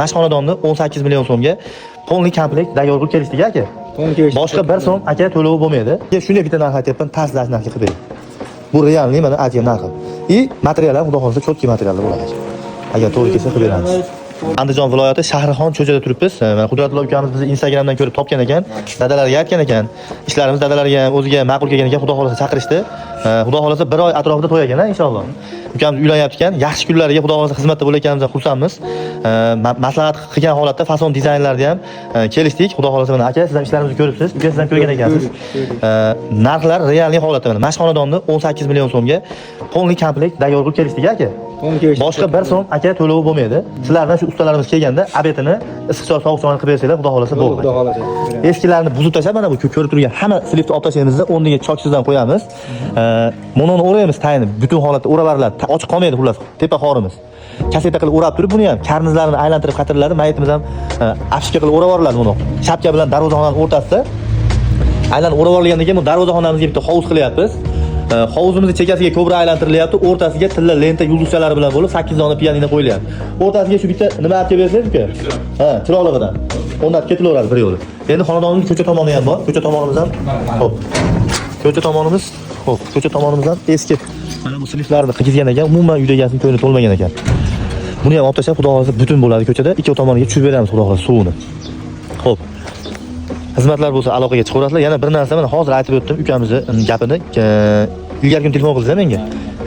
Mana shu xonadonni 18 million so'mga полный komplekt договор qilib kelishdik, aka. Boshqa bir so'm, aka, to'lovi bo'lmaydi. Shunday bitta narx aytyapman, pastlash narxga qilib bering. Bu реальный mana aytgan narxim. И material ham, xudo xohlasa, чёткий materiallar bo'ladi, aka. Agar to'g'ri kelsa, qilib beramiz. Andijon viloyati, Shahrixon ko'chada turibmiz. Mana Qudratullo ukamiz bizni Instagramdan ko'rib topgan ekan. Dadalariga aytgan ekan. Ishlarimiz dadalariga ham, o'ziga ham ma'qul kelgan ekan. Xudo xohlasa, chaqirishdi. Xudo xohlasa, bir oy atrofida to'y ekan, inshaalloh. Ukamiz uylanyapti ekan. Yaxshi kunlariga, xudo xohlasa, xizmatda bo'layotganimizdan xursandmiz. Maslahat qilgan holatda fason dizaynlarni ham kelishdik. Xudo xohlasa, mana, aka, siz ham ishlarimizni ko'ribsiz. Uka, siz ham ko'rgan ekansiz. Narxlar реальный holatda mana. Mana shu xonadonni 18 million so'mga полный komplekt договор qilib kelishdik, aka. Boshqa bir so'm, aka, to'lovi bo'lmaydi. Sizlardan shu ustalarimiz kelganda обед ini, issiq choy, sovuq choyni qilib bersanglar, xudo xohlasa, bo'ldi. Xudo xohlasa. Eskilarni buzib tashlab, mana bu ko'rib turgan hamma слив ni olib tashlaymizda, o'rniga choksizdan qo'yamiz. Mononi o'raymiz tayini, butun holatda o'rab beriladi. Ochiq qolmaydi xullas, tepa xorimiz. Kaseta qilib o'rab turib, buni ham karnizlarini aylantirib qatiriladi, mayitimiz ham обшивка qilib o'rab yuboriladi buni. Shapka bilan darvozaxonani o'rtasida aylanib o'rab yuborilgandan keyin bu darvozaxonamizga bitta hovuz qilyapmiz. Hovuzimizni chekasiga kobra aylantirilyapti, o'rtasiga tilla lenta yulduzchalari bilan bo'lib 8 dona pianino qo'yilyapti. O'rtasiga shu bitta nima olib kelib bersangiz, uka? Ha, chiroqlig'idan. O'rnatib ketilaveradi bir yo'li. Endi xonadonimiz ko'cha tomoni ham bor. Ko'cha tomonimiz ham, xo'p. Ko'cha tomonimiz, xo'p, ko'cha tomonimiz ham eski. Mana bu слив larni qilgizgan ekan, umuman uyda egasini ko'ngli to'lmagan ekan. Buni ham olib tashlab, xudo xohlasa, butun bo'ladi ko'chada. Ikki tomoniga tushirib beramiz, xudo xohlasa, suvini. Xo'p. Xizmatlar bo'lsa, aloqaga chiqaverasizlar. Yana bir narsa, mana hozir aytib o'tdim ukamizni gapini. Ilgari kun telefon qildingiz menga.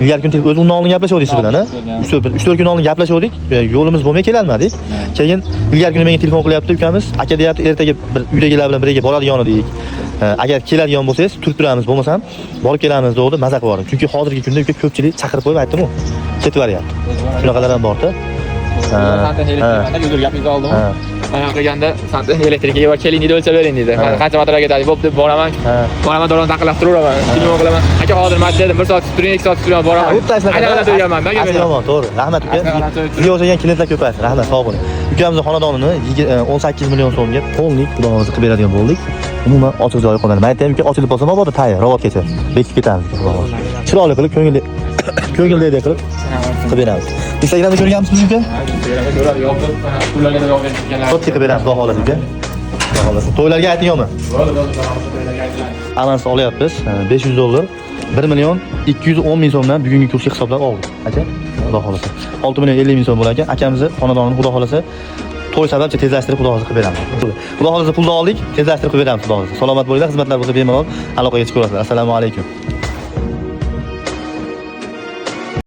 Ilgari kun o'zi undan oldin gaplashuvdik siz bilan, a? 3-4 kun oldin gaplashuvdik. Yo'limiz bo'lmay kelolmadik. Keyin ilgari kuni menga telefon qilyapti ukamiz. Aka, deyapti, ertaga bir uydagilar bilan birga boradigan edik. Agar keladigan bo'lsangiz, turib turamiz, bo'lmasam borib kelamiz degdi, maza qilib yubordim. Chunki hozirgi kunda, uka, ko'pchilik chaqirib qo'yib aytdim-u, ketib yuboryapti. Shunaqalar ham bor-da. Santexnik elektrikda uzr, gapingizni oldim. Mana qilganda santexnik elektrikaga va keling deydi, o'lchab bering deydi. Qancha material ketadi? Bo'pti, deb boraman. Boraman, doron taqillab turaveraman. Telefon qilaman. Aka, hozir mat dedim, 1 soat kutib turing, 2 soat kutib turing, boraman. Bitta shunaqa. Aylanib turganman, da. Asli yomon, to'g'ri. Rahmat, uka. Sizga o'xshagan klientlar ko'paysin. Rahmat, sog' bo'ling. Ukamizni xonadonini 18 million so'mga полный, xudo xohlasa, qilib beradigan bo'ldik. Umuman ochiq joyi qolmadi. Men aytayimki, ochilib qolsa mabodo tayi, robotgacha bekitib ketamiz, xudo xohlasa. Chiroyli qilib, ko'ngilli ko'ngildagidek qilib beramiz. Instagramda ko'rganmisiz, uka? Ko'radi, yopib, pullarga da yopib berganlar. Чёткий qilib beramiz, xudo xohlasa, uka. Xudo xohlasa. To'ylarga ayting yo'qmi? Bo'ldi, bo'ldi, to'ylarga aytiladi. Avans olyapmiz. 500 dollar. 1 million 210 ming so'mdan bugungi kursga hisoblab oldik, aka. Xudo xohlasa. 6 million 50 ming so'm bo'lar ekan. Akamizni xonadonini, xudo xohlasa, to'y sababcha tezlashtirib, xudo xohlasa, qilib beramiz. Xudo xohlasa, pulni oldik, tezlashtirib qilib beramiz, xudo xohlasa. Salomat bo'linglar, xizmatlar bo'lsa, bemalol aloqaga chiqaverasizlar. Assalomu alaykum.